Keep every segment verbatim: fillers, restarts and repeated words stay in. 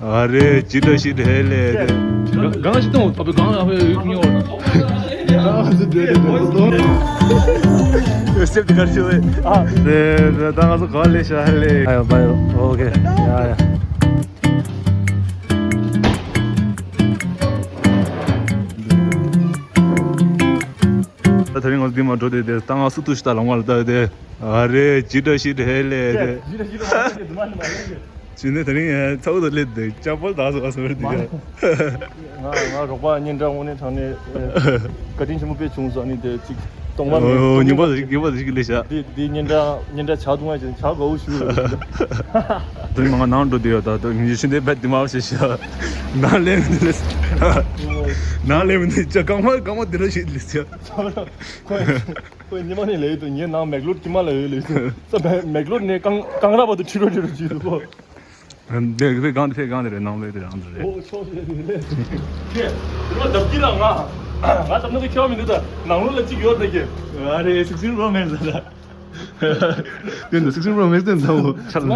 ཨ་རེ་ཅི་འདྲ་ཞིག་རེད་ལས་དེ། གང་ཞིག་གཏོང་ཨ་པའི་གང་ཨ་པའི་ཡུག་ཉོ་བ་དང་། སེབ་དེ་གར་ཞིག་ལས་ཨ་རེ་རེ་ད་ང་ཚོ་ག་ལས་ཤ་ལས། ཨ་ཡ་བ་ཡོ་ཨོ་ཀེ་ཡ་ཡ། ད་དེ་རིང་ང་ཚོ་འདི་མ་འགྲོ་དེ་དེ་ད་ང་སུ་ཏུ་ཤི་ད་ལ་ངོ་ལ་ད་དེ། ཨ་རེ་ཇི་འདྲ་ཞིག་རེད་ལས་དེ། ཇི་འདྲ་ཞིག་རེད་ལས་དེ། ཇི་འདྲ་ཞིག་རེད་ལས་དེ། ཇི་འདྲ་ཞིག་རེད་ལས་དེ། ཇི་འདྲ་དེ་རིང་ཚ་བོ་དང་སླེབས་དེ་ཅག་པོ་ད་སོ་སོ་རེད་དེ། ང་ང་རོགས་པ་སྙན་གྲགས་དངོས་གནས་དྲང་གནས་བཀའ་དྲིན་ཆེན་པོ་དཔེ་བྱུང་སོང་ནི་དེ་ཅིག་གཏོང་བ་མེད། ཉིན་པ་ཞིག་ཉིན་པ་ཞིག་ལས་ཤག་འདི་འདི་སྙན་གྲགས་སྙན་གྲགས་ཆག་འདུག་ང་ཞིག་ཆག་དགའ་བོ་ཞུ། དེ་མ་ང་ནང་འགྲོ་དེ་ཡོད་ད་དེ་ཉི་ཤུ་དེ་བེད་དེ་མ་བྱེད་ཤག་ནང་ལས་མི་འདུག་ལས། ནང་ལས་མི་འདུག་ཅག་གང་མ་གང་མ་དེ་འདྲ་ཞིག་ལས་ཤག་ཁོས་ཁོས་ཉི་མ་ནས་ལས་ཡོད་དུ་ངའི་ནང་མེག་ལོར་དཀྱིལ་མ་ལ་ཡོད་ལས་ཤག་ས་མེག་ལོར་ནས་རྐང་རྐང་ར་བར་དུ་ཁྲི་རོ་ཁྲི་རོ་བྱེད་དུ་ཁོ། འདི་ཕེ་གང་དེ་ཕེ་གང་དེ་རེད་ནང་ལོས་དེ་རང་དེ་རེད། ཨོ་ཆོག་ཆོག་དེ་རེད། ཁྱེད་དེ་རོ་བརྡབ་ཀྱི་ལ་ང་ང་བརྡབ་ན་དེ་ཁྱོད་མི་འདུག་ད་ནང་ལོགས་ལ་གཅིག་ཡོད་ད་ཁྱེད། ཨ་རེ་སིག་སིག་རོ་མེད་ཟ་ད། དེ་འདི་སིག་སིག་རོ་མེད་དེ་འདའ་འོ་ཆ་ལ་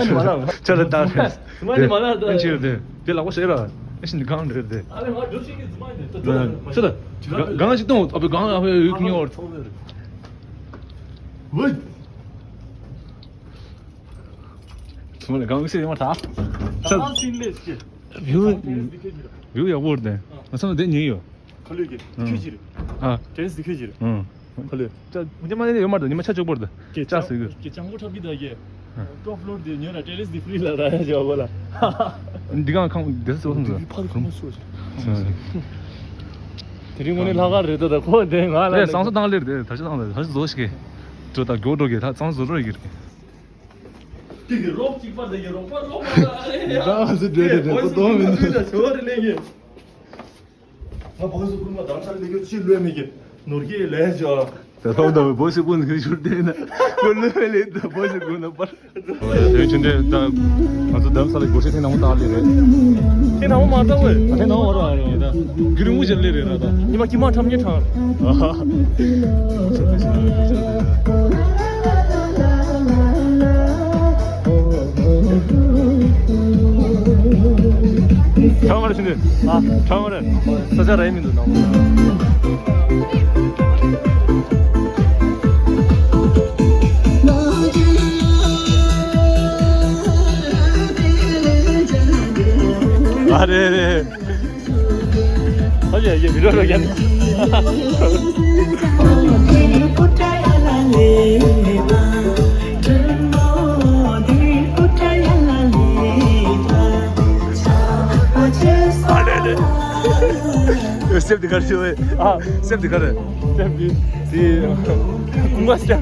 ཆ་ལ་ད་རེད། ཨ་ནི་མ་ལ་ད། ཨ་ཆེ་རེད་དེ་ལག་པ་ཟེར་ར། ཨ་ཤི་འདི་གང་རེད་དེ། ཨ་ནི་ང་འགྲོ་ཤེས་ཀྱི་ཟི་མ་ཡིན་དེ་ད་ད་ད་ད་གང་ཞིག་གཏོང་ཨ་བི་གང་ཨ་བི་ཡུག་ཉོ་བར་ཚོགས་རེད། ཚོང་ལས་གང་ཞིག་ཡོང་བ་ད། ད་ཨ་སིན་ལེ་སི་ཀྱི། བིའུ་བིའུ་ཡག་པོ་རེད་དེ། ང་ཚང་མ་དེ་ཉན་ཡོད། ཁ་ལུད་ཀྱི་ཁྱོད་ཅི་རེད། ཨ་དྲན་སི་ཁྱོད་ཅི་རེད། ཁ་ལུད། ཉི་མ་ནས་ཡོད་མ་རེད་ཉི་མ་ཆ་ཆོག་པོ་རེད། ཅི་ཅག་ཟེར་གི། ཅི་ཅང་པོ་འཁྲབ་ཀྱི་ད་གི། ཊོབ་ཕ་ལོར་དེ་ཉོས་ན་ཏེ་རེ་སི་དེ་ཕི་རི་ལ་ར་ཡ་ཅོ་གོ་ལ། འདི་གང་ཁང་དེ་སོ་སོ་འདི་ཕར་ཁོ་མ་སོ་ཅི། དེ་རིང་ངོ་ནས་ལྷག་ག་རེད་ད་ད་ཁོ་དེ་ང་ལ། ཨེ་སང་ས་དང་ལེར་དེ་ད་ཆ་དང་ལེར་ད་ཆ་བཟོ་ཞིག་གི། འགྲོ་ད་མགྱོགས་འགྲོ་གི་ད་སང་ས་བཟོ་འགྲོ་ཡི་གི་རེད། དེ་གི་རོགས་གཅིག་པ་དེ་གི་རོགས་པ་རོགས་པ་ད་ཨ་ལེ། ད་ང་ཚོ་འགྲོ་དེ་འགྲོ་ཚོ་དོ་མི་འདུག་ད་ཆོ་རེ་ལེ་གི། ང་བོད་སུ་ཀུན་མ་དང་ཆ་ལེ་གི་ཅི་ལོས་མེད་གི་ནོར་གི་ལས་ཅོ། ད་ཐོག་ད་བོད་སུ་ཀུན་གི་ཤུར་དེ་ན་ཀུན་ལོས་ལེ་ད་བོད་སུ་ཀུན་ན་པར། དེ་ཆུ་འདྲེ་ད་ང་ཚོ་འདམ་ས་ལ་སྒོ་ཕྱེ་ཐེངས་དང་པོ་ད་ལེ་རེད། ཐེངས་དང་པོ་མ་ད་ཝེ། ཐེངས་དང་པོ་ར་རེད་ད། རྒྱུ་རིང་པོ་ཞིག་ལེ་རེད་ར་ད། ཉི་མ་ཀྱི་མ་ཁྲམ་ཉེ་ཁྲམ། ཨ་ཧ། ཁྲམ་མ་རེད་ཆུ་འདྲེ། ཨ་ཁྲམ་མ་རེད། ས་ཆ་ར་ཡིན་མི་འདུག་ནང་། ཨ་རེ་རེ། ཨ་ཡ་ཡ་མི་རོ་རོ་ཡ། ཨ་རེ་རེ། སེབ་དེ་ག་རེ་ཞུ་བས། ཨ། སེབ་དེ་ག་རེ། སེབ་དེ་དེ་ཀུན་དགའ་སེབ།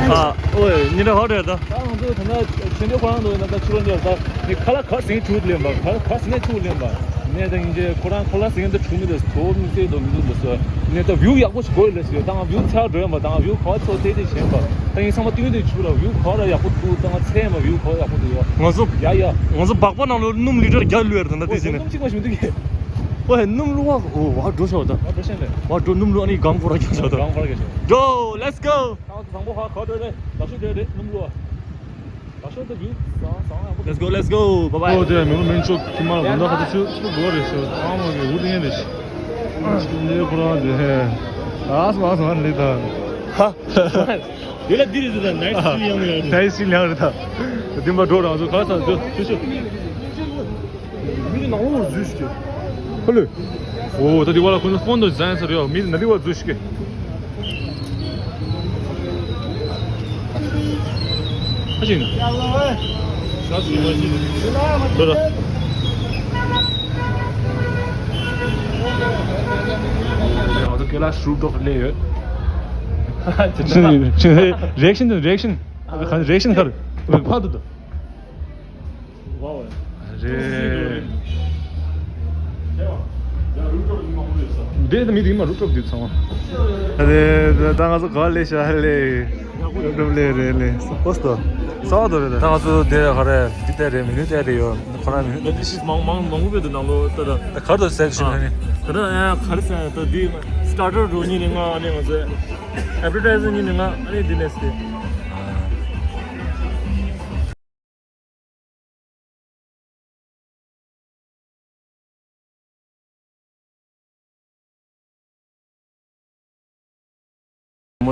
ཨ། ཨོའི་ཉིན་རེ་ཧོ་རེད་ད། ད་ང་ཚོ་ད་ལྟ་ཆེན་པོ་ཁོ་རང་ཚོ་ཡིན་ན་ད་ཕྱི་ལོགས་འདིར་ད་ནི་ཁ་ལག་ག་ཟིན་ཆུ་ལེན་པ་ག་ག་ཟིན་ཆུ་ལེན་པ་ནས་ད་ཡིན་གྱི་ཁོ་རང་ཁ་ལག་ཟིན་ད་ཆུ་མི་ལས་དོ་མི་ཚེ་དོ་མི་འདུག་འདུག་ཟེར་ནས་ད་བིའུ་ཡག་པོ་ཞིག་དགོས་ལས་ཟེར་ད་ང་བིའུ་ཚར་འགྲོ་ཡ་མ་ད་ང་བིའུ་ག་བ་ཚོ་དེ་དེ་བྱེད་པ་ད་ཡིན་ཚང་མ་ཏིང་ཏིང་ཆུ་ལ་བིའུ་ག་ར་ཡག་པོ་འདུག་ད་ང་ཚེ་མ་བིའུ་ག་ར་ཡག་པོ་འདུག་ཡ། ང་ཚོ་ཡ་ཡ། ང་ཚོ་སྦག་པ་ནང་ལོ་སྣུམ་ལི་ཊར་བརྒྱ་བླུགས་ཡ་རེད་ད་ད་དེ་ཟིན་ནས། སྣུམ་གཅིག་མ་ཞིག་མི་འདུག་གི། ཨོ་ཧེ་སྣུམ་བླུགས་བ་ཨོ་བ་འགྲོ་ཤོག་ད། བ་འགྲོ་ཤེས་ལས། བ་འགྲོ་སྣུམ་བླུགས་ཨ་ནི་གང་ཁོ་ར་རྒྱག་ཤོག་ད། གང་ཁོ་ར་རྒྱག་ཤོག་འགྲོ། Let's go. ད་བཟང་པོ་ཧ་ག་འགྲོ་རེད། ད་ཤོད་འགྲོ་རེད་སྣུམ་བླུགས་བ། ད་ཤོད་ད་བིའུ་བཟང་བཟང་ཡག་པོ། Let's go, let's go. Bye bye. ཨོ་དེ་མི་མི་ཆོག་ཁྱི་མ་དགོང་དག་ཁ་ཚ་ཆུ་ཆུ་དགོས་རེད་ཤོད་ཨ་མ་གི་འུར་ཏེ་ངན་རེད་ཤི། ལས་ཁོ་རང་དེ་ཧེ། ཨ་སི་མ་ཨ་སི་མ་ལས་ད། ཧ། དེ་ལ་འདི་རེད་ད་ནའི་སི་ཡང་ཡང་རེད། ནའི་སི་ཡང་རེད་ད། དེ་མ་འགྲོ་རང་ཚོ་ཁ་ཚ་ཆུ་ཆུ་ཆུ། མི་ནང་ལོགས་འཛུལ་ཤིག་ཧ་ལོ། ཨོ་ད་དེ་བ་ལ་ཁོ་ཚོ་ཕོན་དུ་ཟན་ཚར་ཡོད་མི་ན་དེ་བ་འཛུལ་ཤིག་ཨ་ཅིན། ཤ་ཟི་མ་ཅིན། འདོད་ལ། ང་ཚོ་ཀེ་ལ་ཤི་རུབ་ཊོབ་སླེབས་ཡོད། རི་ཨེག་ཤན་དང་རི་ཨེག་ཤན། རི་ཨེག་ཤན་ག་རེ། ཕར་དུ་དུ། རེད། འདི་ད་མི་འདི་མ་རུབ་ཊོབ་འདི་ཚང་མ། རེད་རེད་ད་ང་ཚོ་ག་ལས་ཤ་ལས། རུབ་ཊོབ་ལས་རེད་ལས་སོ་པོ་སྟོ། སོ་དོ་རེད་ད། ད་ང་ཚོ་དེ་ག་རེ་འདི་ལྟ་རེད་མི་ནུས་ལྟ་རེད་ཡོད་ཁོ་རང་མི་ནུས་ལྟ་རེད། མང་མང་མང་པོ་བེད་དུ་ནང་ལོ་ལྟ་ད། ད་གར་དུ་ཟེར་ཤི་ནི། ད་ད་ག་རེ་ཟེར་ད་འདི་སི་ཊར་ཊར་འགྲོ་ཉིན་ནི་ང་ཨ་ནི་ང་ཚོ་ཨེ་ཌི་ཝར་ཊའི་ཛིང་ཉིན་ནི་ང་ཨ་ནི་འདི་ནས་སྟེ།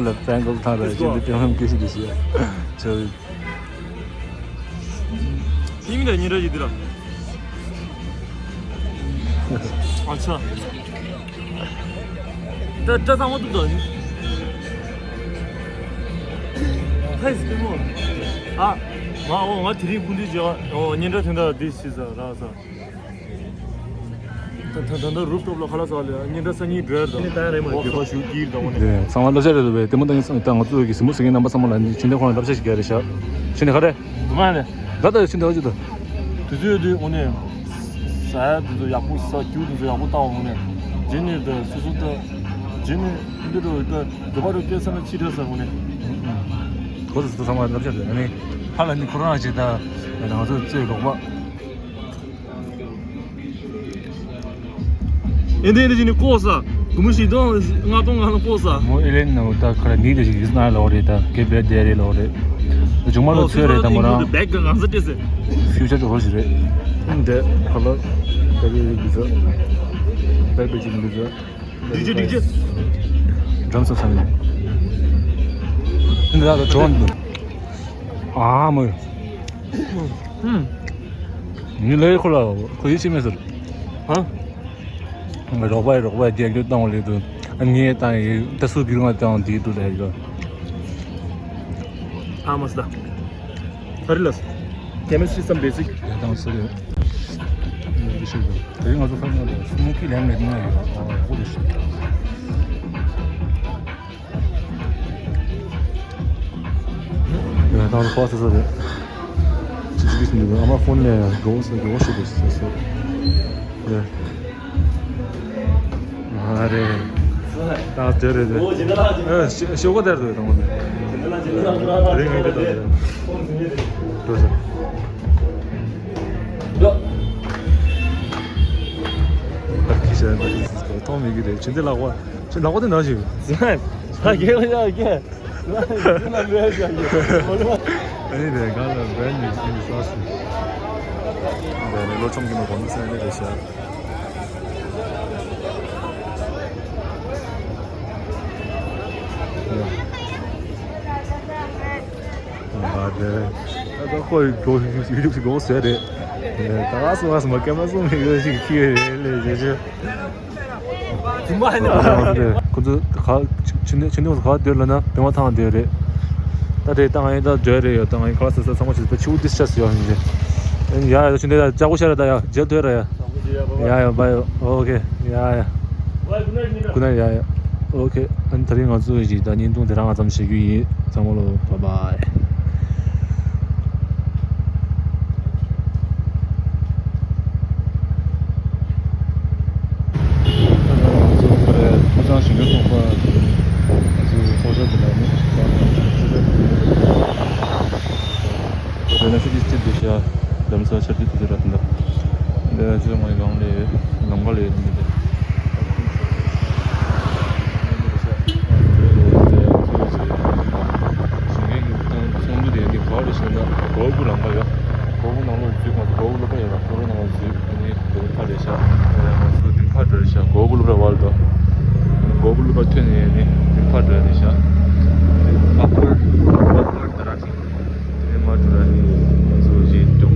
ལ་པྲེང་ཀལ་ཐང་ར་ཅི་འདི་ཏེ་ཧམ་ཀི་ཤི་དི་ཤི་ཡ། ཆོ་ཡི་མི་འདྲ་ཉིན་ར་ཡི་དི་ར། ཨ་ཆ། ད་ད་ཚང་མ་ཏུ་ད་ནི། ཧེ་སི་ཏི་མོ། ཨ། ང་འོ་ང་དེ་རིང་ཕུང་འདི་བྱེད་བ་འོ་ཉིན་ར་དེ་འདྲ་འདི་ཤི་ས་ར་ས། ད་ད་ད་ད་རུབ་ཊོབ་ལ་ཁ་ལག་ཟ་ལེ་ཉིན་ར་ས་གཉིས་འགྲོ་ཡར་དང་། ནི་ད་རེ་མ་འོ་ཁ་ཤུ་ཀིར་དང་འོ་ནི། ཚང་མ་བསླབ་བྱ་རེད་འདུག་བས་དེ་མོ་ད་ཡིན་ད་ང་ཚོ་གི་གཟིགས་མོ་གཟིགས་མཁན་རྣམ་པ་ཚང་མ་ལ་ནི་ཕྱི་ནས་ཁོང་ལ་བསླབ་བྱ་ཞིག་རྒྱག་རེད་ཤག་ཕྱི་ནས་ག་རེ། དུ་མ་ནི། ད་ད་ཕྱི་ནས་ཨ་ཅུ་ད། དུས་ཚོད་དུས་འོ་ནི། ཟ་ཡ་དེ་ཚོ་ཡག་པོ་ཟ། རྒྱུ་དེ་ཚོ་ཡག་པོ་བཏང་འོ་ནི། རྗེས་ནས་ད་སོ་སོ་ད། རྗེས་ནས་འདི་འགྲོ་ད་འགྲོ་བ་རུ་སྐྱེལ་ས་ན་ཕྱི་དྲགས་ཟ་འོ་ནི། གོ་ས་སོ་ཚང་མ་བསླབ་བྱ་རེད་ཨ་ནི། ཧ་ལ་ནི་ཁོ་རང་ཅིག་ད། ང་ཚོ་རྩེད་རོགས་པ། ཨེ་འདི་ཨེ་འདི་ཅི་ནི་ལྐོག་ཟ། དགུ་མོ་བཞི་སྟོང་ལྔ་སྟོང་ལྔ་སྟོང་ལྐོག་ཟ། མོ་ཨེ་ལེན་ནོ་ད་ཁ་ལ་ནི་དེ་ཞིག་ཡིན་ན་ལོ་རེད་ད་གེ་བེད་དེ་རེད་ལོ་རེད། ད་ཆུང་མ་ལོ་ཚོད་རེད་ད་མོ་རང་། བེག་ག་གང་ཟ་སྤྲད་ཟེར། ཕིའུ་ཅར་ཅོ་ཧོ་ཞིག་རེད། འདི་ཁ་ལ་ད་གི་འདི་ཟ། བེག་བེག་ཅིག་འདི་ཟ། འགྲིག་རྒྱུ་འགྲིག་རྒྱུ། འགྲམ་ས་ཚང་ནས། འདི་ད་ད་གྲོང་འདི། ཨ་མོ། ཧུམ། ཉི་ལས་ཁོ་ལ་ཁོ་ཡིད་ཆེས་མེད་ཟེར། ཧ། རོགས་པ་རོགས་པ་རྒྱག་རྒྱུ་བཏང་བ་ལས་དུ། ངས་བཏང་ཡིན་ད་སུ་བིར་ང་བཏང་དེའི་དུ་ལས་དུ། ཨ་མ་སི་ད། ཧ་རི་ལ་སི། Can you see some basic? ཡ་བཏང་སུ་རེད། འདི་ཤེས་དུ། དེ་རིང་ང་ཚོ་ཁ་ནང་ལ་སུ་མོ་ཁི་ལན་ལ་ཉིན་ཡོད། ཨ་ཁོ་དུ་ཤེས། ཡ་ད་ཁོ་ཚོ་ཚོ་རེད། ཅི་ཅི་ཅི་འདུག་ཨ་མ་ཕོན་ནས་འགྲོ་སོང་འགྲོ་ཤི་དུ་སོ་སོ། ཡ། ཨ་རེ། ད་དེ་རེད་དེ། ཨ་ཤོ་ཤོ་གོ་དེར་དུ་དང་པོ་ནས། རེད་ངས་དེ་དང་དེ་རེད། འགྲོ་སོང་། ད་ཁི་ཤ་ན་ཏོང་མི་གི་རེད་ཆུ་འདི་ལག་པ། ཆུ་ལག་པ་དེ་ན་ཞིག་ད་གེ་ལ་ཡ་གེ་ཨ་ནི་དེ་ག་ལ་བན་ནི་ཨ་ནི་ས་སུ། དེ་ནི་ལོ་ཆུང་གི་མ་གོ་ནི་ས་ནི་རེད་ཤག་ཨ་དེ་ད་ཁོ་ཡི་གོ་ཡུ་ཊུབ་ཞིག་གོ་ཟེར་རེད། ད་ག་སུ་ག་སུ་མ་ཀེ་མ་སུ་མི་ཡོད་ཞིག་ཁྱི་རེད་ལས་བྱེད་ཆེ། ཁོ་ཚོ་ག་ཕྱི་ནས་ཕྱི་ནས་ག་སྡོད་ལ་ན་བེ་མ་ཐང་སྡོད་རེད། ད་དེ་ད་ང་ཡིན་ད་སྡོད་རེད་ཡོད་ད་ང་ཡིན་ཁ་ལ་ས་ས་ཚང་མ་ཞིག་ད་ཆུ་བོ་ཏིས་ཆ་སི་ཡོད་ཡིན་རེད། ཡ་ཡ་ཕྱི་ནས་ད་ལྕགས་པོ་ཤར་རེད་ད་ཡ་རྗེས་སྡོད་ར་ཡ། ཡ་ཡ་བ་ཡ་ཨོ་ཁེ་ཡ་ཡ། གུ་ན་ཡ་ཡ། ཨོ་ཁེ་ཨ་ནི་ད་རིང་ང་ཚོ་ཞིག་ད་བརྙན་ཐུང་དེ་རང་ང་ཙམ་བྱེད་རྒྱུ་ཡིན་ཚང་མ་ལོ་བ་བའི། ང་ཚོ་ཀ་རེ་ཕོ་བྲང་ཞིང་ཁའི་ཚོགས་པ་ང་ཚོའི་ཚོགས་ཆེན་དེ་ལ་ནི་ཚོགས་ཆེན་དེ་ལ་ཤུགས་ཀྱིས་སྐྱིད་དུ་བྱ་ལམ་སང་ཆར་དུས་དེ་ལ་དེ་འདྲ་འདི་ཚོ་ང་ཡི་གང་ལས་ལམ་ཁ་ལས་ཡོད་མི་འདི། ཞིང་ཁའི་གི་ཚོགས་འདུ་དེ་འདི་ག་རེ་ཞེ་ན་གོ་བུ་ལམ་ཁ་ཡོད། གོ་བུ་ནང་ལོགས་འཛུལ་གོ་བུ་སློབ་གྲྭ་ཡོད་ར་སློབ་གྲྭ་ནང་ལ་འཛུལ་ཨ་ནི། དེ་ཕར་རེད་ཤག་ང་ཚོ་འདི་ཕར་འགྲོ་རེད་ཤག་སྒོར་བུ་སློབ་གྲྭ་བར་དུ། སྒོར་བུ་སློབ་གྲྭ་ཐོན་ནས་ནི་འདི་ཕར་འགྲོ་རེད་ཤག་ཨ་ཕར་ཨ་ཕར་ད་ར་ཅིག་དེ་མ་འགྲོ་ར་ནི་ང་ཚོ་ཅིག་འགྲོ་གི་འདུག་ང་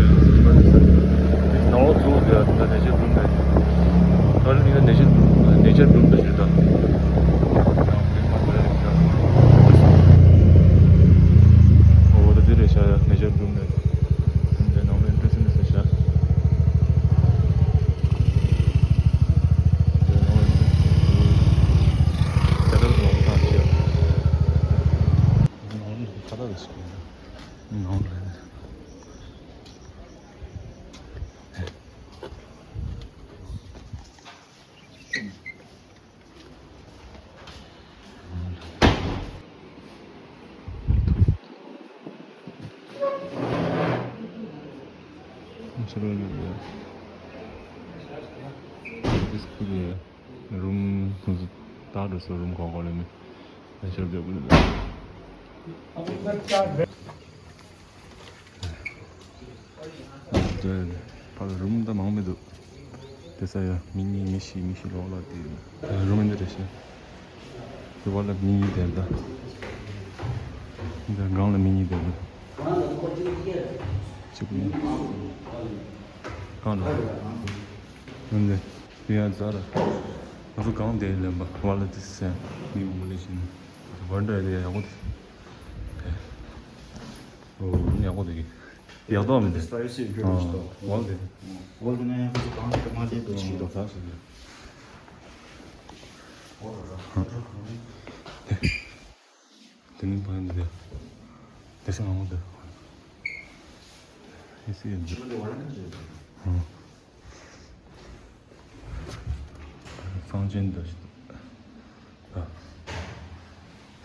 ཚོ་འདི་མ་འདི་ས་འདི་ནང་ལོགས་འཛུལ་འདི་ཨ་ད་ནས་ཅིག་འགྲོ་འདི་ད་རེ་ནི་ད་ནས་ཅིག་འགྲོ་ནས་ཅིག་ད་ནས་ཅིག་འགྲོ་འདི་ཞིག་ད་འདི་མ་འགྲོ་ར་ནི་ད་འོ་ད་འདི་རེད་ཤག་ནས་ཅིག་འགྲོ་འདི། འདི་ནང་ལ་འདྲ་སེ་འདྲ་སེ་བཞག་འདི་ནང་ལ་འདི་ཇ་དར་ནང་ལ་བཏང་ཤག་འདི་ནང་ལ་ཁ་བཏགས་རེ་ཞིག་ནང་ལ། རུམ་ཁོང་ཚོ་ད་འགྲོ་སོང་རུམ་གང་གང་ལ་ནི་ཞབས་བརྒྱབ་དགོས། ཕར་རུམ་ད་མང་མི་འདུག་དེ་ས་ཡ་མི་གཉིས་མི་བཞི་མི་བཞི་ལོག་ལ་དེ་རུམ་འདི་རེད་ཤག་དེ་བར་ལ་མི་གཉིས་བསྡད་འདུག་འདིར་སྒང་ལ་མི་གཉིས་བསྡད་འདུག་གཅིག་པུ་ཡིན། གང་ལ། འདི་དེ་ཡང་རྫ་ར། ང་ཚོ་སྒང་དེ་ལེན་པ་བར་ལ་དེ་སེ་མི་མང་པོ་ལས་བཞིན། བར་འདྲ་དེ་ཡག་པོ་དེ། ཨོ་ཡག་པོ་དེ། ཡག་ཐོག་མི་འདུག Privacy and privilege ཨོ་ཏོ། ཝལ་དེ། ཝལ་དེ་ནས་ཁོ་ཚོ་གང་དུ་མ་བསྡད་འདུག་ཅིག་འགྲོ་ཐག་ཞིག་རེད། ཨོ་ར་ར། དེ་ནི་བར་འདི་དེ། དེ་སེ་མང་པོ་འདུག་ཨེ་སི་ཡ་འདུག་ཨོ། གསང་ཆེན་འདི་ཞིག་འདུག་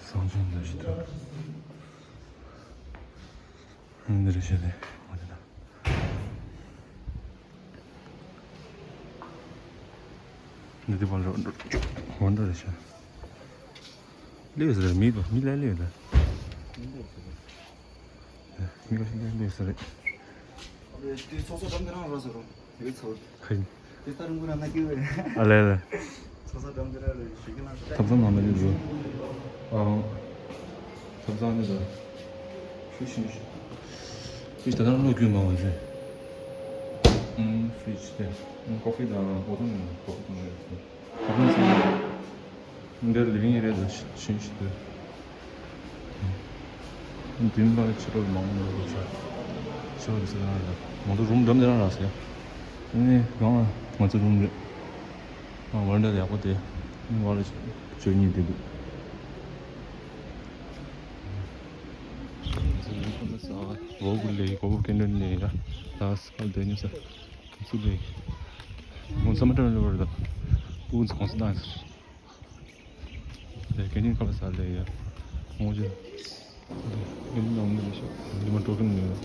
གསང་ཆེན་འདི་ཞིག་འདུག་འདི་རེད་ཤག་འདི་འདི་འདི་བང་འགྲོ་བང་འགྲོ་རེད་ཤག་སླེབས་ཡོད་ས་རེད། མི་མི་ལ་སླེབས་ཡོད་ད། མི་ཁ་ཤས་སླེབས་སླེབས་ཡོད་ས་རེད། དེ་ཚོགས་གཙོ་འགྲམ་དེ་རང་རག་ས་རོ། ཡོད་ཚོད། ཁ་ཡིན། དེ་ལྟར་ངུ་ར་ན་སྐྱེ་བས། ཨ་ལེ་ལེ། ཚོགས་གཙོ་འགྲམ་དེ་ར་རེད་ཞུ་གི་ན། ཐབ་ཚང་ནང་ལ་ཡོད་འགྲོ། ཨང་། ཐབ་ཚང་ནི་ད། ཤུ་ཤུ་ཤུ། ཕི་རིཇ་ད་དང་བློ་རྒྱུས་མང་བ་ཞིག་ཨང་། ཕི་རིཇ་དེ། ཨང་། ཀོ་ཕི་དང་འོ་ཐུང་ཀོ་ཕི་དང་ཡོད་ཚོད། འདིར་ལི་ཝིང་ཨེ་རི་ཡ་དང་ཤིང་ཤིང་དུ། མདུན་པར་ཕྱི་རོལ་མང་པོ་ཡོད་ཀྱང་། ཕྱི་རོལ་གྱི་ས་ཐག་རིང་ལ། ང་ཚོ་རུམ་འགྲམ་དེ་རང་རག་ཟེར། ཨ་ནི་སྒང་ལ་ང་ཚོ་རུམ་རེད། ཨ་ཝར་ན་ཌ་ཡག་པོ་དེ། ཨ་ནི་ཝར་ན་ཌ་བཅུ་གཉིས་དེ་འདུག་ཝོ་གུ་ལེ་གོ་བོ་ཀེན་ཌོན་ནེ་ར། ད་སི་ཀལ་དེ་ཉོ་ས། ཁམས་སུ་ལེ། ང་ཚོ་མ་ཏྲ་ལེ་བར་ད། ཨུ་ཚོ་ཁོང་ཚོ་ད། ལས་ཀ་ནི་ཁ་ལ་ས་ལས་ཡ། ངོ་ཅི། ཨིན་ནང་མི་ཤོ། འདི་མ་འགྲོ་གི་མི་ཡོད།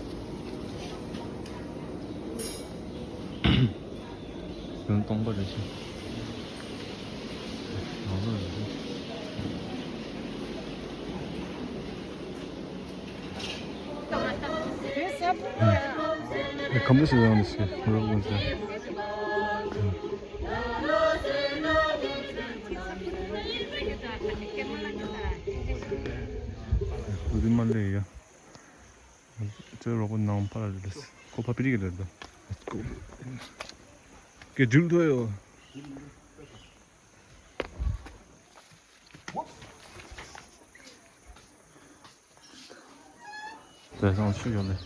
ཡང་སྟོང་པ་རེད་ཤི། ང་ཚོ་རེད་ཤི། ཁམས་ལ་ཤི་ཡང་ཤི། ང་ཚོ་ཀུན་ཤི། ཁོ་དེ་མ་ལས་ཡ། ཅེ་རོགས་པ་ནང་ཕར་རེད། ཁོ་ཕ་པི་རི་ཀ་རེད་ད། ཀེ་ཇུལ་ཐོ་ཡོ། དེ་སང་ཆུ་ཡོད་ལེ།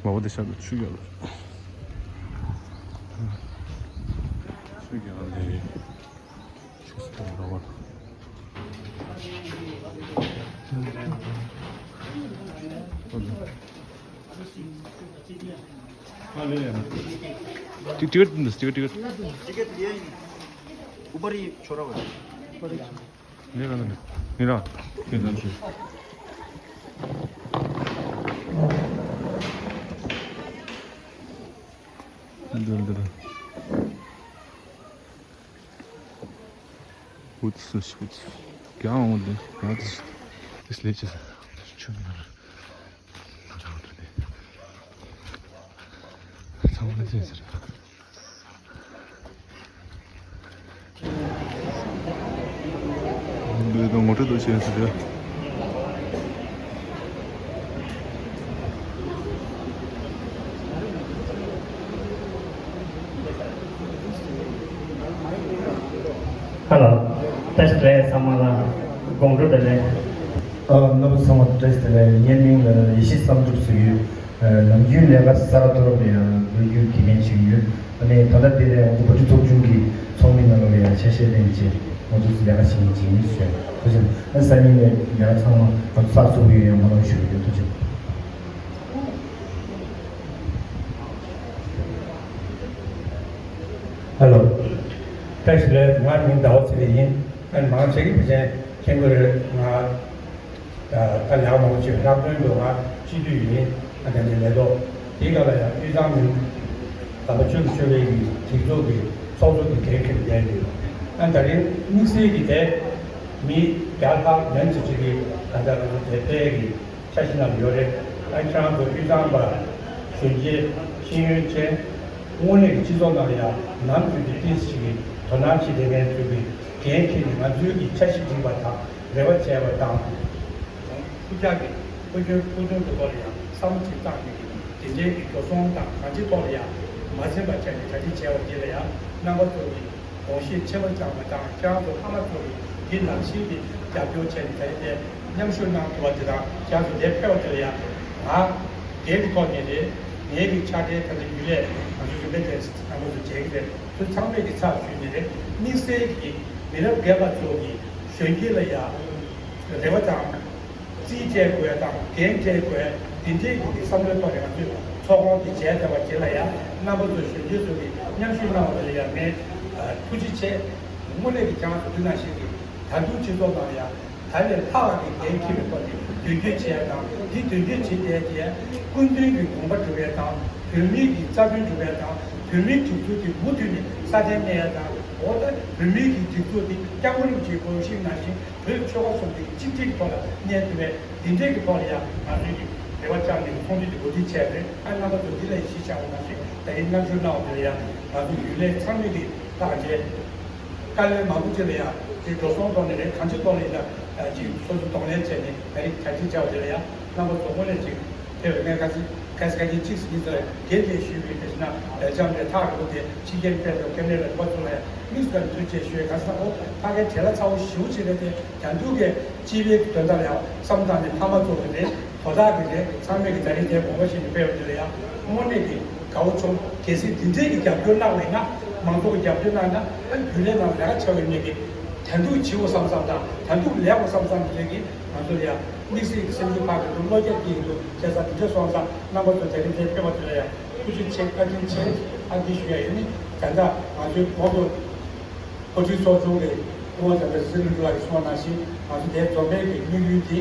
མ་བོ་དེ་ཤ་ཆུ་ཡོད་ལེ། ཆུ་ཡོད་ལེ། ཆུ་སྟོང་ར་བ། ticket, ticket, ticket. Ticket ये ऊपर ही छोड़ा हुआ है। ཉེ་ག་ནས་ཉེ་ར་ཉེ་ར་ཆུ། འདིར་འདིར། ཨུ་ཙི་ཨུ་ཙི། རྒྱང་འོང་དེ་ང་ཙི་ཙི་ལས་ཅི་ཆུ་ནང་ལ་ང་རང་འདྲ་དེ་ཚང་མ་ལས་ཅི་ཟེར། འདི་དང་ངོ་སྤྲོད་དུ་བྱས་ཟེར། ཧེ་ལོ། བཀྲ་ཤིས་བདེ་ལེགས། ཚང་མ་ལ་དགོང་དྲོ་བདེ་ལེགས། ཨ། རྣམ་པ་ཚང་མ་བཀྲ་ཤིས་བདེ་ལེགས། ངའི་མིང་ལ་ཡེ་ཤེས་བསམ་གྲུབ་ཟེར་གྱི་ཡོད། ཨ། ནམ་རྒྱུན་ལས་ཀ་ས་ར་ཏོ་རོ་ལ་ཡང་ལོ་རྒྱུས་དགེ་རྒན་བྱེད་ཀྱི་ཡོད། ཨ་ནི་ད་ལྟ་འདི་ནས་ང་ཚོ་བོད་རིགས་ཚོགས་ཆུང་གི་ཚོགས་མི་རྣམས་ལ་ཡང་ཆ་ཤས་ལེན་བྱས་ང་ཚོ་ལས་ཀ་བྱེད་མཁན་བྱེད་མཁན་ཞིག་ཡོད། ཐུགས་རྗེ་ཆེ། ཨ་ནི་སང་ཉིན་ནས་ལས་ཀ་ཚང་མ་ང་ཚོ་གསར་འཛུགས་ཡོད་ཡང་མ་གཏོང་ཞུ་གི་ཡོད། ཐུགས་རྗེ་ཆེ། ཧེ་ལོ། བཀྲ་ཤིས་བདེ་ལེགས། ང་མིང་ཟླ་བ་ཚེ་རིང་ཡིན། ཨ་ནི་མང་ཆེ་གིས་ཕལ་ཆེར་མཁྱེན་གྱི་རེད། ང་ད་ལྟ་ལས་ཀ་མང་པོ་བྱེད་པའི་ལྷག་དོན་དུ་ང་སྤྱི་འཐུས་ཡིན། ཨ་ནི་དེ་ལས་ཐོག་དེའི་སྐབས་ལ་ཡང་དབུས་གཙང་མི་རྣམ་པ་ཆོས་ཀྱི་ཆོས་པའི་གི་སྒྲིག་འཛུགས་ཀྱི་ཚོགས་གཙོ་དེ་གའི་ཁེབས་བསྡད་ཡོད། ཨ་ནི་ད་རིང་དམིགས་བསལ་གྱི་དེ་མི་བརྒྱ་ལྷག་མན་ཙམ་ཅིག་གིས་ད་ལྟ་ང་ཚོ་དེ་ཕེབས་ཀྱི་འཆར་གཞི་ནང་ཡོད་རེད། ཨ་ཁྱེད་རང་ཚོ་དབུས་གཙང་པ་གཞོན་སྐྱེས་ཤེས་ཡོན་ཅན། དངོས་གནས་ཀྱི་སྤྱི་ཚོགས་ནང་ལ་ཡང་ནམ་རྒྱུན་དུ་ཏོག་ཙམ་ཞིག་གིས་དོ་སྣང་བྱེད་བསྡད་མཁན་ཚོ་གི་ འགན་འཁྱེར་ནས་ང་ཚོའི་གི་འཆར་གཞི་སྒྲིག་པ་དང་རེ་བ་བྱས་པ་དང་། ཁོང་སྐུ་ཕྱྭ་གི་སྐུ་མགྲོན་སྐུ་མགྲོན་གྱི་ཐོག་ལ་ཡང་བསམ་བློ་ཅིག་བཏང་ནས་དེ་འདྲའི་གི་འགྲོ་སོང་དང་གང་ཅིའི་ཐོག་ལ་ཡང་མ་ཟིན་པ་བྱས་ནས་གྲ་སྒྲིག་བྱས་པ་འདི་ལ་ཡང་རྣམ་པ་ཚོ་གི་དགོངས་བཞེས་ཆེན་པོ་བཅངས་པ་དང་། ཁྱེད་རང་ཚོ་ཕ་མ་ཚོ་གི་འདི་ནང་བཞིན་གྱི་རྒྱབ་སྐྱོར་བྱས་ནས་ད་རེས་དེ་མཉམ་ཞུགས་གནང་ཐུབ་པ་དེ་དང་། ཁྱེད་རང་ཚོ་འདིར་ཕེབས་པ་དེ་ལ་ཡང་ང་འགན་གྱི་ཐོག་ནས་རེད། ངའི་གི་ཕྱག་སྦྲེལ་ད་ལྟ་རྒྱུན་ལས་ང་ཚོ་རིམ་པས་དེ་ཚང་མ་ཚོ་མཇལ་གྱི་རེད། ཚོ་ཚང་མས་ཀྱི་ཚབ་ཞུས་ནས་རེད། དམིགས་བསལ་གྱི་མི་རབས་རྒན་པ་ཚོ་གི་གཞོན་སྐྱེས་ལ་ཡང་རེ་བ་དང་། རྩིས་སྤྲད་དགོས་དང་འགན་སྤྲད་དགོས། དེ་འདྲའི་གི་བསམ་བློའི་ཐོག་ནས་ང་ཚོས་ཚོགས་ཁང་དེ་མཇལ་བསྡད་པ་དེ་ལ་ཡང་རྣམ་པ་ཚོ་གཞོན་སྐྱེས་ཚོ་གིས་མཉམ་ཞུགས་གནང་བ་དེ་ལ་ཡང་ངས་ཐུགས་རྗེ་ཆེ། དངོས་གནས་ཀྱི་ཁྱེད་རང་ཚོ་འདི་ནང་བཞིན་གྱི་ད་དུང་སྤྱི་ཚོགས་ནང་ལ་ཡང་ད་ནས་ལྷག་གི་འགན་འཁྱེར་བའི་ཐོག་ནས་མདུན་སྐྱོད་བྱེད་ཡ་དང་། འདི་མདུན་སྐྱོད་བྱེད་བསྡད་དེ་སྐུ་མདུན་གྱི་དགོངས་པ་སྒྲུབ་ཡ་དང་། བོད་མིའི་གི་རྩ་དོན་སྒྲུབ་ཡ་དང་། བོད་མིའི་སྒྲིག་འཛུགས་དེ་མུ་མཐུད་ནས་སྲ་བརྟན་གནས་ཡ་དང་། འོ་ད་བོད་མིའི་གི་སྒྲིག་འཛུགས་དེ་སྐྱབས་མགོན་རིན་པོ་ཆེའི་དགོངས་གཞི་ནང་བཞིན་བོད་ཆོལ་ཁ་གསུམ་གྱི་གཅིག་སྒྲིལ་གྱི་ཐོག་ལ་གནས་ཐུབ་པའི་འདི་འདྲའི་གི་ཐོག་ལ་ཡང་ང་ཚོའི་གི་རེ་བ་བཅངས་ནས་ཚོགས་འདུ་འདི་གོ་སྒྲིག་བྱས་པ་རེད། ཨ་རྣམ་པ་ཚོ་འདི་ལ་གཞི་བཞག་པ་ནང་བཞིན་ད་རིང་མཉམ་ཞུགས་གནང་བ་འདི་ལ་ཡང་ང་ཚོ་རྒྱུན་ལས་ཚང་མས་གི་ཐག་བཅད། དཀའ་ལས་མང་པོ་ཅིག་ལ་ཡང་དེ་འགྲོ་སོང་ཐོག་ནས་རེད། གང་ཅིའི་ཐོག་ལ་ཡིན་ན་ཅིག་སོ་སོ་གདོང་ལེན་བྱས་ནས་ད་རིང་གྲ་སྒྲིག་བྱས་པ་དེ་ལ་ཡང་རྣམ་པ་ཚོ་དངོས་གནས་ཅིག་ཕེབས་པའི་གནས་ཁ་ཚིག་ཁ་ཚིག་ཁ་ཅིག་གཅིག་ཟིན་ཚེ་རྒན་དེ་ཞུས་པའི་དེ་བཞིན་ན་ལས་བྱམས་རེད། ཐག་རིང་པོ་དེ་ཕྱི་རྒྱལ་ཕེབས་པའི་སྐྱབས་གནས་ལ་རིམ་པ་ཚོ་ལ་ཡང་དམིགས་སུ་ཐུགས་རྗེ་ཆེ་ཞུ་བའི་ག་ས་འོ་ཕ་གའི་བྲེལ་བ་ཚ་བོ་ཞེ་པོ་ཅིག་རེད། དེ་རྒྱ་འདུག་གི་སྤྱི་པའི་དོན་དག་ལ་ཡང་བསམ་བཏང་ནས་ཕ་མ་ཚོ་གི་རེད། དོ་བདག་གི་རེད། ཚང་མས་ཀྱི་ད་རིང་དེ་དགོངས་པ་བཞེས་ནས་ཕེབས་པ་དེ་ལ་ཡང་དངོས་གནས་ཀྱི་དགའ་བོ་བྱུང་། གལ་སྲིད་འདི་འདྲའི་གི་རྒྱབ་སྐྱོར་གནང་བ་ཡིན་ན། མང་ཚོགས་ཀྱི་རྒྱབ་སྐྱོར་གནང་ན། ཨ་རྒྱུན་ལས་ནང་ལས་ཀ་བྱ་བའི་མི་གི་ད་འདུག་བྱེད་དགོས་བསམ་བསམ་དང་། ད་འདུག་ལས་དགོས་བསམ་བསམ་དེ་གི་ང་ཚོ་ལ་ཡང་དམིགས་བསལ་གྱི་སེམས་ཤུགས་འཕར་གྱི་འདུག་བློ་སྐྱེད་སྐྱེ་གི་འདུག་བྱས་ཙང་འདི་འདྲ་སོང་ཙང་རྣམ་པ་ཚོ་དེ་རིང་དེར་ཕེབས་པ་དེ་ལ་ཡང་ཐུགས་རྗེ་ཆེ་བཀའ་དྲིན་ཆེ། ཨ་འདི་ཞུ་ཡ་ཡིན། ནི་ད་ལྟ་ང་ཚོའི་གོང་དུ་གོ་སྒྲིག་ཚོགས་ཆུང་གི་སྐུ་ངོ་ད་ལྟ་སྲིད་བློན་ལགས་ཀྱིས་གསུངས་པ་ནང་བཞིན་ང་ཚོ་དེ་འཛོམས་པའི་གི་དམིགས་ཡུལ་དེ།